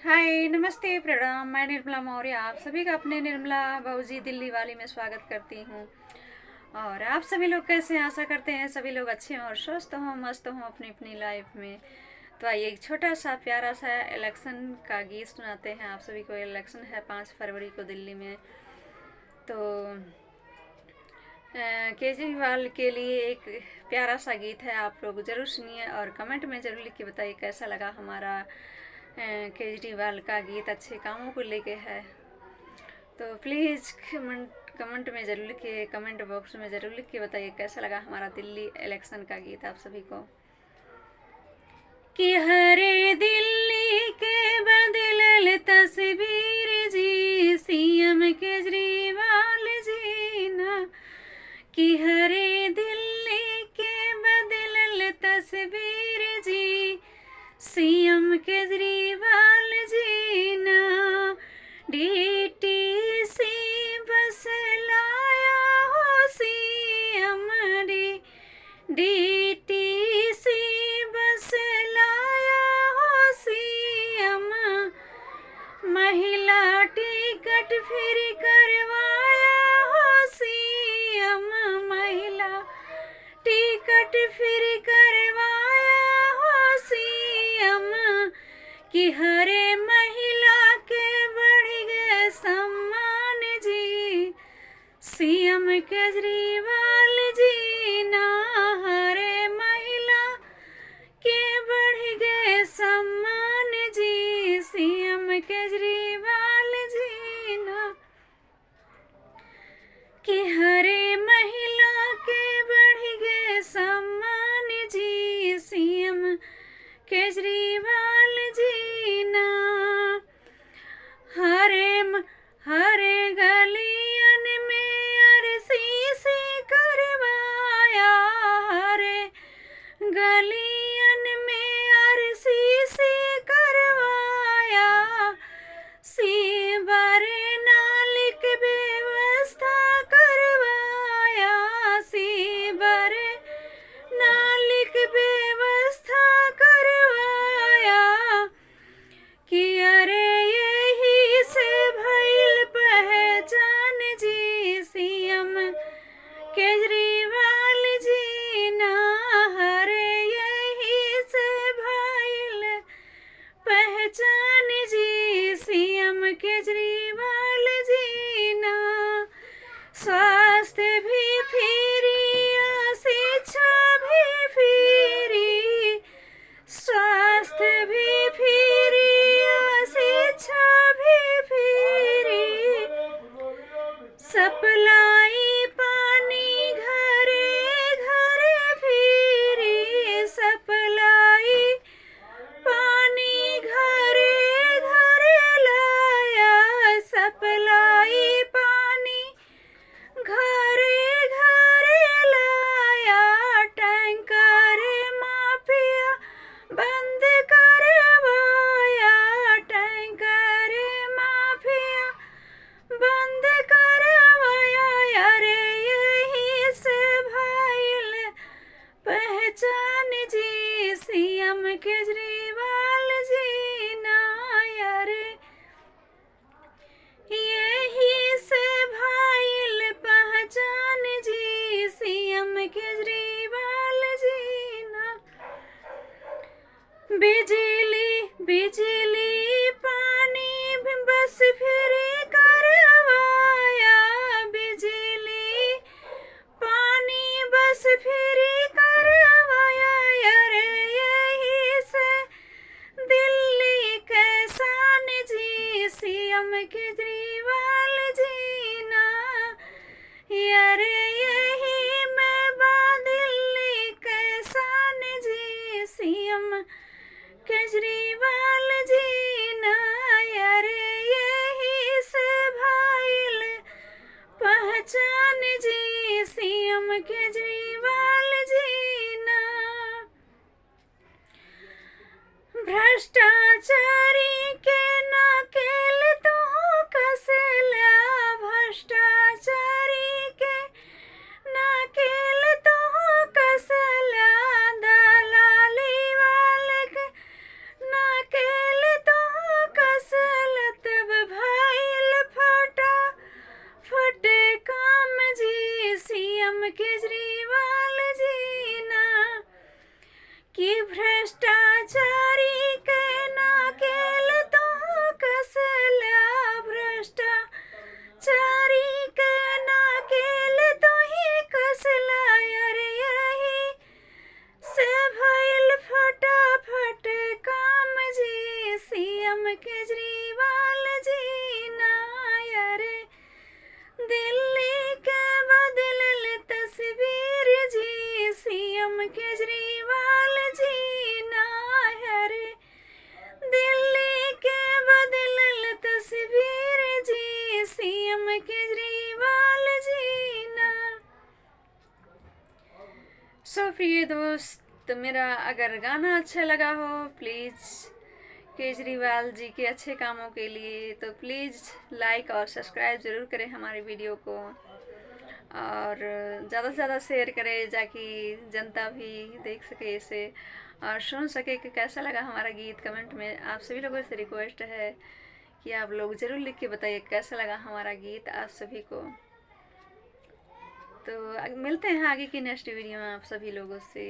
हाय नमस्ते प्रणाम। मैं निर्मला मौर्य आप सभी का अपने निर्मला बाबूजी दिल्ली वाली में स्वागत करती हूँ। और आप सभी लोग कैसे हैं? आशा करते हैं सभी लोग अच्छे हों और स्वस्थ हों, मस्त हों अपनी अपनी लाइफ में। तो आइए एक छोटा सा प्यारा सा इलेक्शन का गीत सुनाते हैं आप सभी को। इलेक्शन है 5 फरवरी को दिल्ली में, तो केजरीवाल के लिए एक प्यारा सा गीत है, आप लोग ज़रूर सुनिए और कमेंट में ज़रूर लिख के बताइए कैसा लगा हमारा केजरीवाल का गीत। अच्छे कामों को लेके है, तो प्लीज़ कमेंट में ज़रूर लिखिए, कमेंट बॉक्स में ज़रूर लिख के बताइए कैसा लगा हमारा दिल्ली इलेक्शन का गीत आप सभी को। कि हरे दिल्ली के बदलल तस्वीर जी, सीएम केजरीवाल जी ना। कि हरे दिल्ली के बदलल तस्वीर जी, सीएम केजरीवाल जी ना। डीटीसी बस लाया हो सीएम, डीटीसी बस लाया हो सीएम, महिला टिकट फिर करवाया हो सीएम, महिला टिकट फिर करवाया हो सीएम। कि हरे महिला के बढ़ गए सम्मान जी, सीएम केजरीवाल जी ना। हरे महिला के बढ़ गए सम्मान जी, सीएम केजरीवाल जी ना। कि हरे महिला के बढ़ गए सम्मान जी, सीएम केजरीवाल जी ना। हरे गलियन में आरसीसी करवाया, हरे गलियन में आरसीसी करवाया, सीवर नाली के व्यवस्था करवाया, सीवर नाली के व्यवस्था करवाया। कि अरे यही से भइल पहचान जी, सीएम केजरीवाल जी ना। हरे यही से भइल पहचान जी, सीएम केजरीवाल जी ना। स्वास्थ्य भी फ्री, शिक्षा भी फ्री, स्वास्थ्य भी फ्री, शिक्षा भी फ्री, सप्लाई पानी घरे घरे फ्री, सप्लाई पानी घरे घरे लाया, सप्लाई पानी घरे घरे लाया, टैंकर माफिया बंद करवाया, टैंकर माफिया बंद करवाया। अरे यही से भइल पहचान जी, सीएम केजरीवाल जी ना। अरे यही से भइल पहचान जी, सीएम केजरीवाल जी ना। बिजली बिजली पानी बस फ्री करवाया, बिजली पानी बस फ्री करवाया। अरे यही से दिल्ली के शान जी, सीएम केजरीवाल जी ना। अरे यही मैं बा दिल्ली के शान जी, सीएम केजरीवाल जी ना। अरे यही से भइल पहचान जी, सीएम केजरीवाल जी ना। भ्रष्टाचारी के नकेल तो कसला, भ्रष्टाचारी के नकेल तो कसला, दलाली वाले के नकेल तो कस जी, सीएम केजरीवाल जी नायर। दिल्ली के बदलल तस्वीर जी, सीएम केजरीवाल जी नायर। दिल्ली के बदलल तस्वीर जी, सीएम केजरीवाल जी ना। सो प्रिय दोस्त, मेरा अगर गाना अच्छा लगा हो प्लीज़ केजरीवाल जी के अच्छे कामों के लिए तो प्लीज़ लाइक और सब्सक्राइब ज़रूर करें हमारे वीडियो को, और ज़्यादा से ज़्यादा शेयर करें ताकि जनता भी देख सके इसे और सुन सके कि कैसा लगा हमारा गीत। कमेंट में आप सभी लोगों से रिक्वेस्ट है कि आप लोग ज़रूर लिख के बताइए कैसा लगा हमारा गीत आप सभी को। तो मिलते हैं आगे की नेक्स्ट वीडियो में आप सभी लोगों से।